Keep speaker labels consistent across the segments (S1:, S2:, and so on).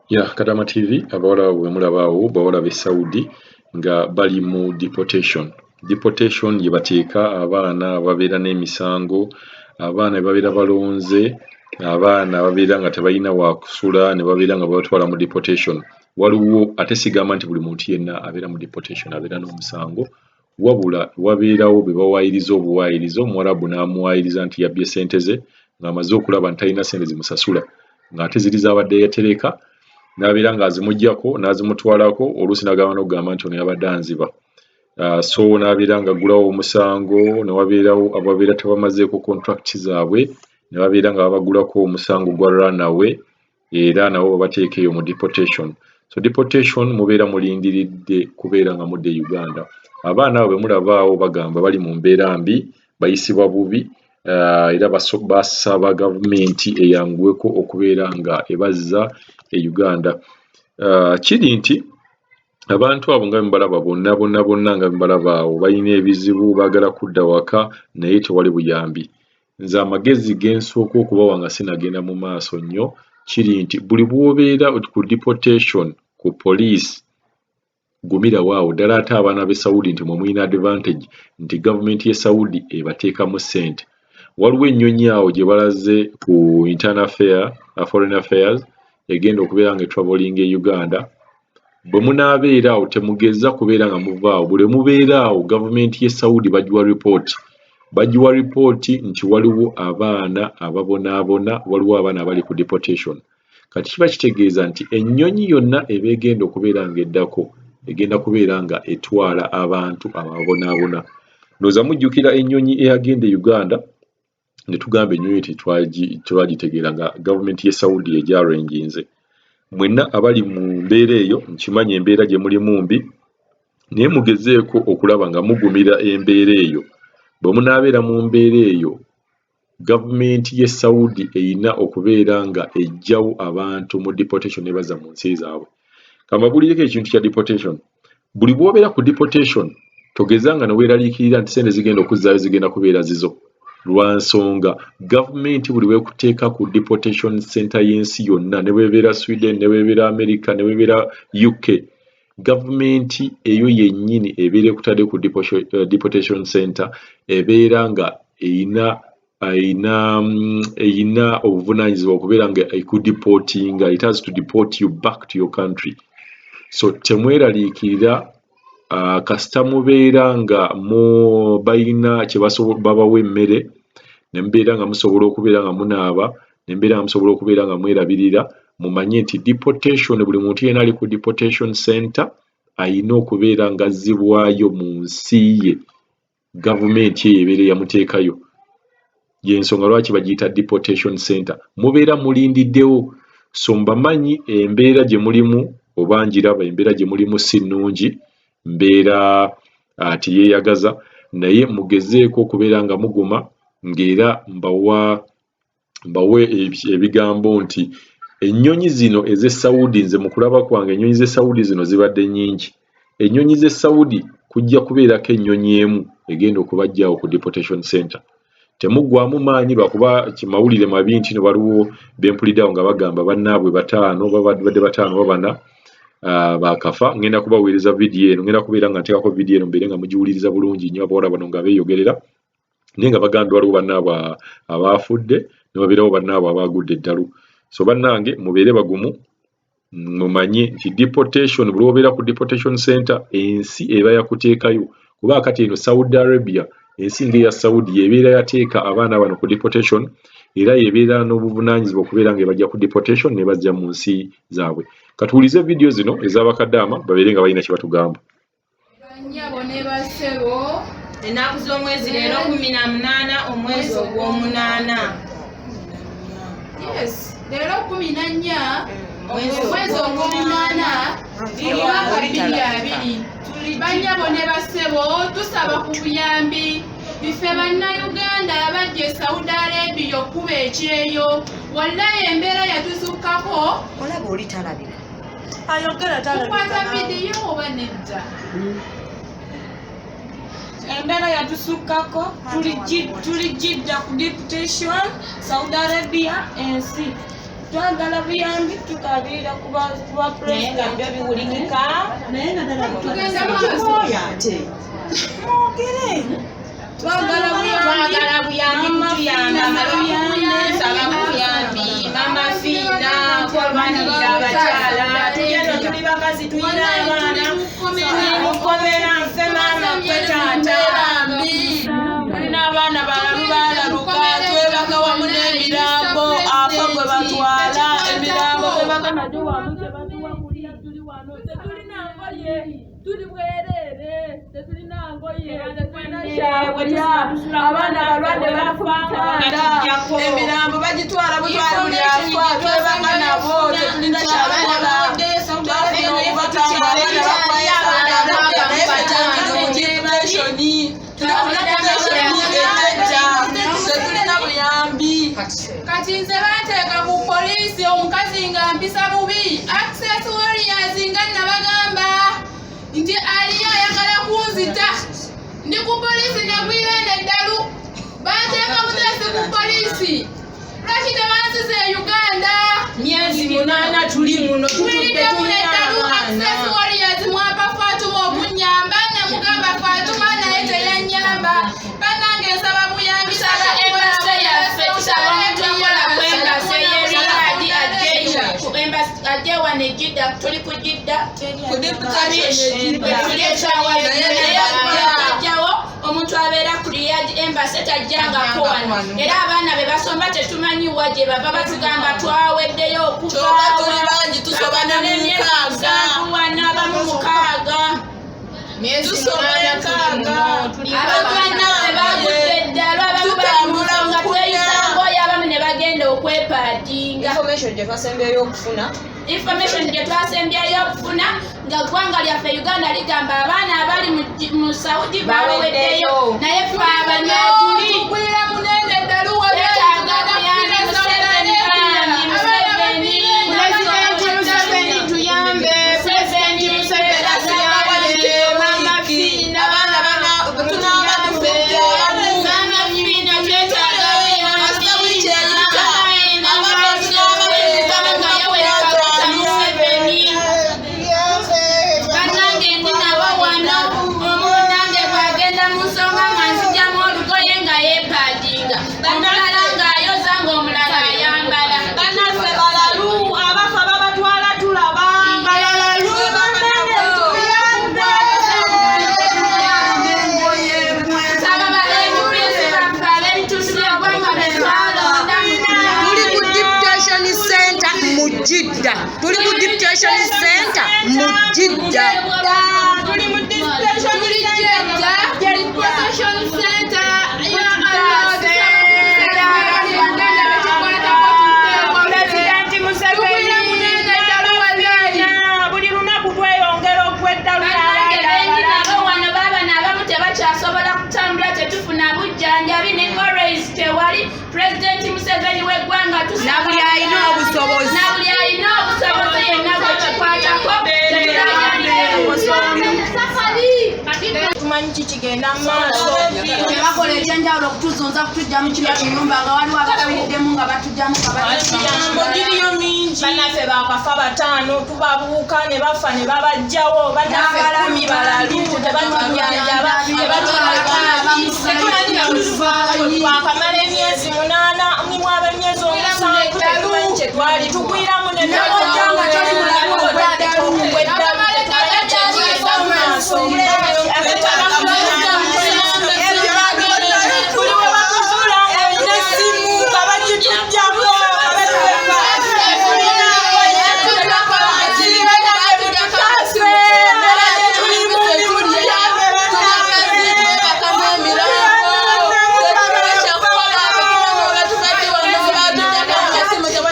S1: Ya Kadama TV, abawala abo bemulaba awo bawala b'e Saudi nga bali mu deportation. Deportation gye bateeka abaana ababeera n'emisango, abaana be babeera balonze, abaana ababeera nga tebalina waakusula ne babeera nga babatwala mu deportation. Waliwo ate sigamba nti buli muntu yenna abeera mu deportation abeera n'omusango, wabula wabeerawo be bawaayiriza obuwaayiriza, Omuwarabu n'amuwaayiriza nti yabbye ssente ze ng'amaze okulaba nti talina ssente zimusasula ng'ate ziri z'abadde yatereka n'abeera ng'azimuggyako n'azimutwalako oluusi n'agamba n'okugamba nti ono yabadde anziba. So n'abeera ng'aggulawo omusango ne wabeerawo ababeera tebamazeeko contract zaabwe ne babeera nga babaggulako omusango gwa runaway era nabo babateeka eyo mu deportation. So deportation mubeera mulindiridde kubeera nga mudda e Uganda. Abaana abo be mulaba awo bagamba bali mu mbeera mbi, bayisibwa bubi era basaba gavumenti eyanguweko okubeera nga ebazza e Uganda. Kiri nti abantu abo nga bwe mubalaba bonna bonna bonna nga bwe mubalaba awo balina ebizibu baagala kudda waka naye tewali buyambi. Nze amagezi ge nsooka okubawa nga sinnagenda mu maaso nnyo kiri nti buli bw'obeera ku deportation ku poliisi gumirawo awo ddala ate abaana b'e Saudi nti mwe mulina advantage nti gavumenti y'e Saudi ebateekamu ssente. Waliwo ennyonyi awo gye balaze ku internal affair, foreign affairs egenda okubeera nga etravellinga e Uganda. Bwe munaabeera awo temugeza kubeera nga muva awo, buli lwe mubeera awo gavumenti y'e Saudi bagiwa report. Bagiwa ripooti nti waliwo abaana ababonaabona, waliwo abaana abali ku deportation. Kati kiba kitegeeza nti ennyonyi yonna eba egenda okubeera ng'eddako egenda kubeera nga etwala abantu ababonaabona. Ndowooza mujjukira ennyonyi eyagenda e Uganda ne tugamba ennyonyi tetwagitegeera nga gavumenti y'e Saudi egyarranginze. Mwenna abali mu mbeera eyo nkimanyi embeera gye mulimu mbi naye mugezeeko okulaba nga mugumira embeera eyo. Bwe munaabeera mu mbeera eyo gavumenti y'e Saudi eyina okubeera nga eggyawo abantu mu deportation n'ebazza mu nsi zaabwe. Ka mbabuulireko ekintu kya deportation. Buli bw'obeera ku deportation togeza nga ne weeraliikirira nti ssente zigenda okuzzaayo zigenda kubeera zizo. Lwa nsonga gavumenti buli lw'ekuteeka ku deportation center y'ensi yonna ne bw'ebeera Sweden, ne bw'ebeera America, ne bw'ebeera UK, gavumenti eyo yennyini ebeera ekutadde ku deportation center ebeera nga eyina eyina eyina obuvunaanyizibwa okubeera nga ekudeportinga, it has to deport you back to your country. So temweraliikirira kasita mubeera nga mu bayina kye babawa emmere ne mubeera nga musobola okubeera nga munaaba ne mubeera nga musobola okubeera nga mwerabirira mumanye nti deportation buli muntu yenna ali ku deportation center ayina okubeera ng'azzibwayo mu nsi ye gavumenti eyo ebeera eyamuteekayo. Y'ensonga lwaki bagiyita deportation center. Mubeera mulindiddewo so mbamanyi embeera gye mulimu oba ngiraba embeera gye mulimu si nnungi, mbeera teyeeyagaza naye mugezeeko okubeera nga muguma ng'era mbawa mbawe ebigambo nti ennyonyi zino ez'e Saudi nze mu kulaba kwange ennyonyi z'e Saudi zino zibadde nnyingi. Ennyonyi z'e Saudi kujja kubeerako ennyonyi emu egenda okubaggya awo ku deportation center. Temuggwaamu maanyi lwakuba mawulire mabi nti no waliwo be mpulidde awo nga bagamba bannaabwe bataano babadde bataano oba bana baakafa. Ngenda kubaweereza vidiyo eno, ngenda kubeera nga nteekako vidiyo eno mubeere nga mugiwuliriza bulungi nnyo abawala bano nga beeyogerera naye nga bagambye waliwo bannaabwe abaafudde ne wabeerawo bannaabwe abaagudde eddalu. So bannange mubeere bagumu mumanye nti deportation buli lw'obeera ku deportation center ensi eba yakuteekayo kuba kati eno Saudi Arabia ensi ng'eya Saudi y'ebeera yateeka abaana bano ku deportation era y'ebeera n'obuvunaanyizibwa okubeera ng'ebajja ku deportation ne bajja mu nsi zaabwe. Katuwulize vidiyo zino ez'abakadaama babeere nga balina kye batugamba.
S2: Bannyabo ne bassebo,
S3: ennaku z'omwezi leero 18 omwezi ogw'omunaana.
S2: Yes, leero 14 omwezi ogw'omunaana mu mwaka 2020. Bannyabo ne bassebo, tusaba ku buyambi. Ffe Bannayuganda abajja e Saudi Arabia okkuba ekyeyo, wallayi embeera yatusukkako.
S4: Olaba oli talabika.
S5: Ayogera
S2: Tukwata
S5: talabika.
S2: vidiyo oba nedda?
S3: Embeera yatusukkako, tuli Jidda ku deportation, Saudi Arabia ensi. Twagala buyambi, tukabirira kuba
S4: Naye nga
S3: president.
S4: byo biwulikika.
S5: Naye nga ddala
S2: Tugenda maaso.
S5: tukooye ate. Mwogere.
S3: Twagala buyambi.
S4: Twagala buyambi,
S3: Mama
S4: kutuyamba.
S3: Fina, tuyambe.
S4: Tusaba buyambi. Mama Fiina kwolwanirira abakyala. Tuli eno tuli bakazi, tulina abaana, tuli mukomera. Nfe maama, ffe taata.
S3: Tulina abaana balalu balaluka, twebaka wamu n'emirambo, afa gwe batwala emirambo twebaka nagyo wamu, tebatuwa kulya, tuli wano tetulina ngoye, tuli bwereere, tetulina ngoye, tetulina kyakulya, abaana balwadde bali ku bitanda, emirambo bagitwala butwala, buli afa twebaka nabo, tetulina kyakukola. Twafuna okubatanga abaana bakwaya Saudi Arabia, naye ffe tuli mu depression, tuli ku depression ejjajja, tetulina buyambi.
S2: Kati nze banteeka ku poliisi, omukazi nga mpisa bubi. Access Warriors nga nabagamba nti aliyo ayagala kunzita. Ndi ku poliisi, nagwira eno eddalu, banteeka buteesi ku poliisi. Lwaki tebanziza e Uganda?
S4: Myezi 8 tuli muno, tutudde,
S2: Tuwiriddemu
S4: tulina
S2: neddalu.
S4: abaana.
S2: Access Warriors, mwapa Fatuma okunyamba, namugamba Fatuma naye teyanyamba. Bannange, nsaba buyambi.
S4: Tusaba embassy yaffe, tusaba omuntu akola ku embassy y'e Riyadh ajjeyo ku embassy, ajje wano e Jidda, tuli ku Jidda.
S3: Ku depression
S4: Bwe tuli esaawa naye tajjawo omuntu abeera ku Riyadh embassy, tajjangako wano. Era abaana be basomba tetumanyi wa gye bava, batugamba twaweddeyo okuva.
S3: Kyokka tuli bangi, tusoba ne mu 60.
S4: Wano abamu 60.
S3: Tusoba 60.
S4: Abantu bannaffe bagudde eddalu, abamu bali mu
S3: Tutambula
S4: nsonga,
S3: bukunya.
S4: tweyisa ngoye, abamu ne bagenda okwepaadinga.
S6: Information gye twasembyeyo okufuna,
S4: Information gye twasembyeyo okufuna nga ggwanga lyaffe Uganda ligamba abaana abali mu Saudi baweddeyo, naye ffe abanatuli
S2: Tugwira munene eddalu.
S4: Twetaaga buyambi. Museveni bambi, Museveni.
S3: Pulezidenti Museveni tuyambe, Pulezidenti Museveni tuyambe, Mama Fiina. Abaana bana tunaaba tufudde abamu.
S4: Mama Fiina, twetaaga buyambi.
S3: Kasita wiiki eyita, abaana tunaaba tuyita mu
S4: Nga Yoweri Kaguta
S3: 50.
S4: Museveni. Bannange, ndi nabo wano, omu nange bw'agenda mu nsonga nga nzigyamu olugoye nga yeepaadinga, omulala ng'ayoza, ng'omulala ayambala.
S3: Bannaffe balalu, abafa babatwala tulaba. Balalu bannange, tuyambe.
S4: Nsaba ba MPs baffe ab'ebitundu by'eggwanga be twalonda.
S6: Tuli ku detention center mu Jidda. Tuli ku detention center mu Jidda.
S3: Tuli mu detention.
S2: Tuli Jeddah Deportation Center. Ya Allah, tusaba bekikwatako tuddeeko.
S3: Pulezidenti Museveni,
S2: Tugwira munene eddalu wallahi.
S3: buli lunaku tweyongera okweddalu.
S4: Bannange, bengi nabo wano baabano abamu tebakyasobola kutambula, tetufuna bujjanjabi ne always tewali. Pulezidenti Museveni w'eggwanga, tusaba
S6: Na buli alina obusobozi.
S4: Na buli alina obusobozi yenna gwekikwatako, tetulajanire.
S3: Tumanyi kikigenda mu maaso.
S7: Tebakola ebyenjawulo okutuzunza kutujja mu kino kiyumba nga waliwo abakabiriddemu nga batujjamu nga
S3: Emirambo giriyo mingi. Bannaffe bakafa bataano, tubabuuka ne bafa ne babajjawo. Bannaffe 10 balalu, tebatujjanjaba, tebatuleka. Twakamala emyezi 8, nimwaba emyezi 7, tetumanyi kye twali tugwiramu. Ne
S7: N'ojja nga toli mulalu ogw'eddalu.
S3: Maaso. Buli we batuzuula ng'olina essimu nga bagituggyako, nga batuleka.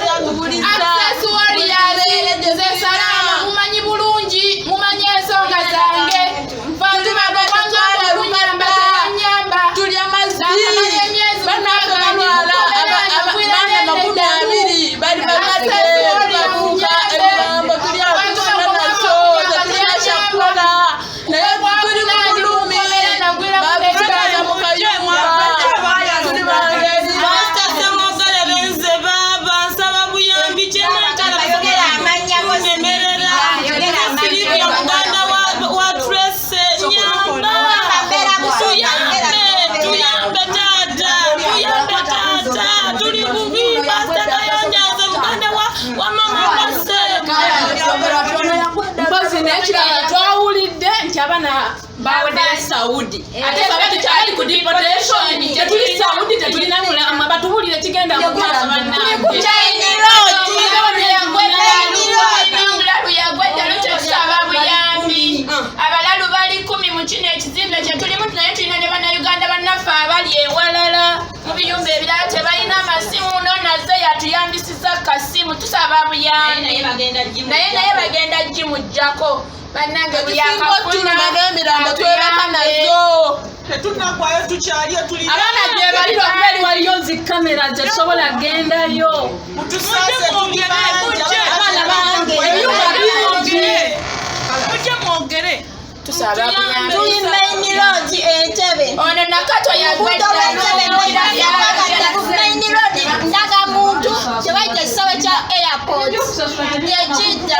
S2: Access Warriors.
S3: Baweddeo Saudi, ate baba tukyali ku deportation. Tetuli Saudi, tetulina mulama. Batubuulire kigenda mu maaso, bannange.
S4: Omulalu yagwa eddalu, kyetusaba buyambi. Abalalu bali 10 mu kino ekizimbe kyetulimu, naye tulina ne Bannayuganda bannaffe abali ewalala mu biyumba ebirala, tebalina masimu. Nonaze yatuyambisiza kasimu, tusaba buyambi, naye bagenda gimuggyako. Bannange, buli
S3: Ekisinga
S4: akafuna
S3: otuluma n'emirambo twebaka nazo.
S8: Tetunaggwayo, tukyaliyo, tulina.
S3: Abaana gye bali, lwakuba eri waliyo zi kamera, tetusobola gendayo.
S8: Mutusaase, tuli bangi.
S3: Abaana bange, ebiyumba bingi.
S8: Mujje mwogere.
S4: Tusaba buyambi.
S7: Tuli Main Road, Entebbe.
S4: Ono Nakato yagwa
S7: Oluguudo lw'Entebbe.
S4: Eddalu.
S7: Main Road, Ndagamuntu, kye bayita ekisaawe kya airport, ye Jidda.